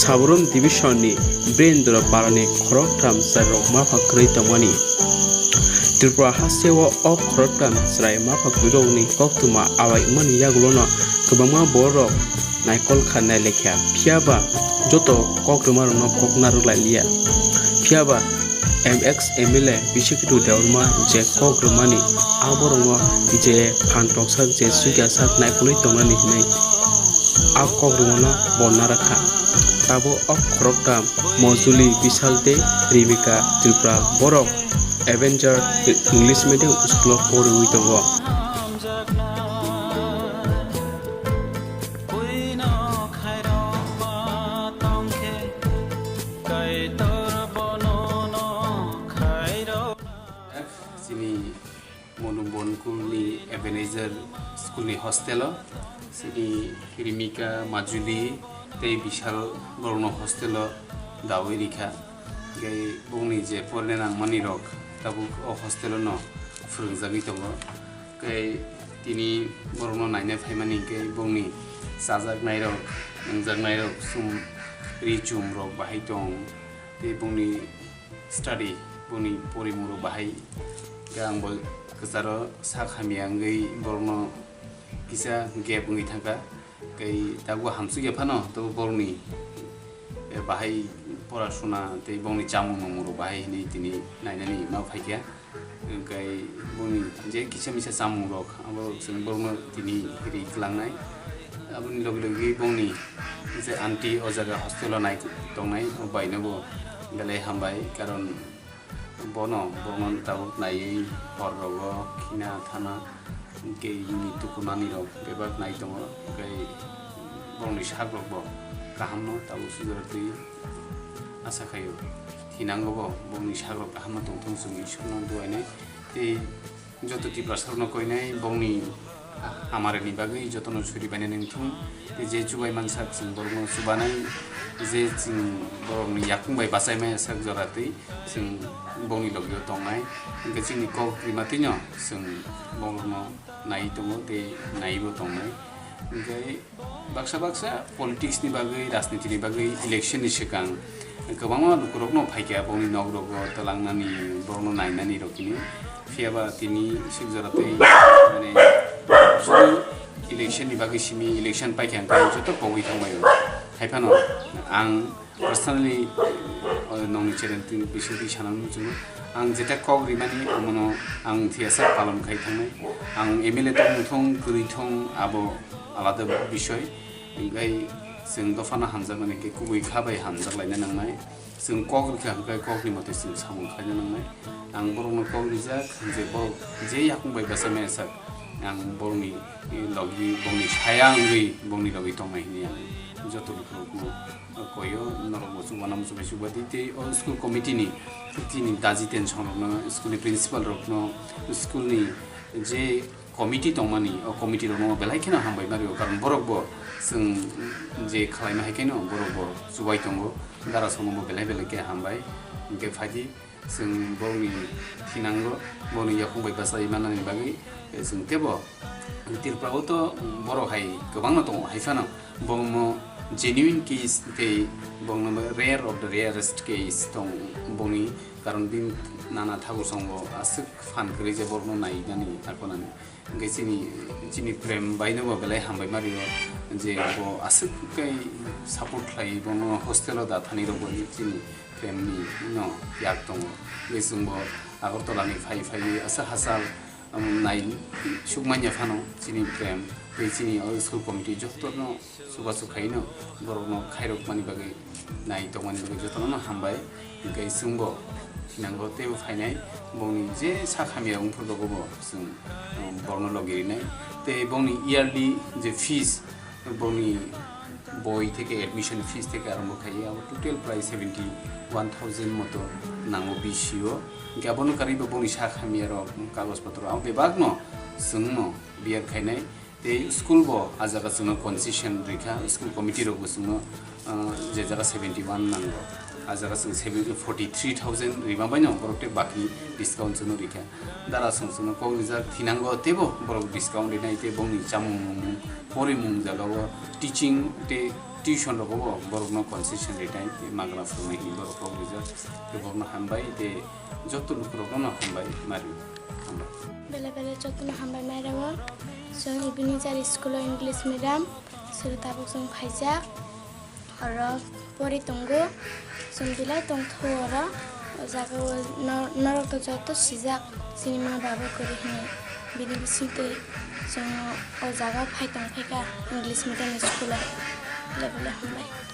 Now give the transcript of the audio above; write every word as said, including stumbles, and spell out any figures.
Saborom Division ni Birendra Parani khoroktham chwrairok mapha kwrwi tongmani. Tripura hasteo o khoroktham chwrai mapha kwrwirokni koktwma awai wngmani yagulono kwbangma bororok naikol kha nailekha, phiyaba joto kokrwmarokno kok narwk lailiya. Phiyaba M X M L A Bishekhidu Debbarma je kok rwmani, a borokno je phan toksak je suikiasak naikolwi tongnani hwnwi a kok rwmano bo narakha. Tabuk o khoroktham Mojuli Bishal tei Rimika Tripura borok Avenger English Medium School o poriwi tongo. Chini Monu Bonkulni Ebenezer School ni hostel o chini Rimika, Majuli tei Bishal borokno hostel o dawi rikha. Tei bongni je porina nangmani rok tabuk o hostel o no phwrwngjagwi tongo. Tei tini borokno naina phaimani hwnkhe bongni chajaknairok, nungjaknairok, chum, ri chum rok bahai tong. Tei bongni study, bongni porimung rok bahai. Hwnkhe ang bo kwcharo sak hamya wngwi borokno kisa gap wngwi thangkha. Tei tabuk hamsukya phano tabuk borokni, eh, bahai porasuna tei bongni chamung nungmung rok bahai hinwi tini nainani ma phaikha. Hwnkhe boni je kisa misa chamung rok, abo chwng borokno tini ri kwlangnai. Aboni logi logi bongni je aunty o jaga hostel o nai tongnai, o bai no bo belai hambai, karon bono, bono tabuk naiwi hor rogo khina thana, hwnkhe bini tukunani rok bebak nai tongo, hwnkhe borokni sak rok bo kaham no tabuk sujora twi asa khaio. Thinango bo bongni sak rok kaham no tongthong chwng Ishwar no duainai. Tei joto Tiprasa rokno koinai bongni hamari ni bagwi jotono suri bainani wngthung. Tei je chubai mansak chwng borokno chubanai, je chwng borokni yakung bai bachai maya sak jora twi chwng bongni logio tongnai. Hwnkhe chini kok rima twino chwng borokno nai tongo tei naibo tongnai. Hwnkhe baksa baksa politics ni bagwi, rajniti ni bagwi election ni swkang kwbangma lukurokno phaikha bongni nok rogo twlangnani, borokno nainani rok hwnwi. Phiyaba tini sik jora tei mane sudu election ni bagwi simi election paikha hwnkhe joto kogwi thangbaio. Haiphano ang personally, o, nongni channel twi bisingtwi sana muchungo. Ang jeta kok rimani, amono ang thiyasa palon khai thangnai. Ang M L A tong muthung, kwrwi thong, abo alada bisoy. Hwnkhe chwng dophano hamjakmani khe kubui kha bai hamjak laina nangnai. Chwng kok rikha hwnkhe kokni mote chwng samung khlaina nangnai. Ang borokno kok rijak, je borok je yakung bai bachai maya sak, ang borokni logi, bongni saya wngwi bongni logi tongnai hwnwi ang joto lukurokno koio, norokbo chubana muchungbai chubadi tei o school committee ni chini daji tension rokno, school ni principal rokno, school ni je committee tongmani, o committee rokno belai kheno hambai mario, karon borokbo chwng je khwlaima hai kheno borokbo chubai tongo, dara somobo belai belai khe hambai, hwnkhe phaidi. Chwng borokni thinango, borokni yakung bai bachai manani bagwi, eh, chwng teibo Tripura o to borok hai kwbangma tongo, hai phano borokno genuine case tei borokno rare of the rarest case tong boni, karon bini nana thakur songbo aswk phan kwrwi je borokno nainani akonani. Hwnkhe chini, chini prem baino bo belai hambai mario je bo aswk khe support khlai bono hostel o da thani rok bo chini prem ni no yak tongo. Hwnkhe chwng bo Agartala ni phai phai aswk hachal, um, nai sukmanya phano chini prem tei chini o school committee jotono chubachu khaino borokno khairokmani bagwi, nai tongmani bagwi jotono no hambai. Hwnkhe chwngbo thinango teibo phainai, bongni je sak hamya wngphuru rogo bo chwng, um, borokno logi rinai. Tei bongni yearly je fees, bongni boi theke admission fees theke arombo khaiwi abo total prai seventy one thousand moto nango B C O. Hwnkhe abono karwi bo bongni sak hamya rok kagoj potro abo bebakno chwngno biyar khainai. Tei school bo ah jaga chwngno concession rikha, school committee rok bo chwngno, ah, je jaga seventy one nango, ah jaga chwng seventy, forty three thousand rima baino borok tei baki discount chwngno rikha. Dara chwng chwngno kok rijak thinango teibo borok discount rinai tei bongni chamung nungmung, porimung jaga o teaching tei Tuition rogo bo borokno concession ritai, tei magna phwrwngnai hwnwi borok rok rijak, tei borokno hambai, tei joto lukurokno hambai mari. Hambai. Bele bele jotono hambai mai rwo. Chwng Ebenezer school o English medium, sero tabuk chwng phaijak. Oro pori tongo, chwng belai tongthogo oro. O jaga o nor-, norok to joto sijak, chini ma baba kwrwi hwnwi. Bini bisingtwi chwng o jaga o phai tongphaikha English medium school o. Bele bele hambai.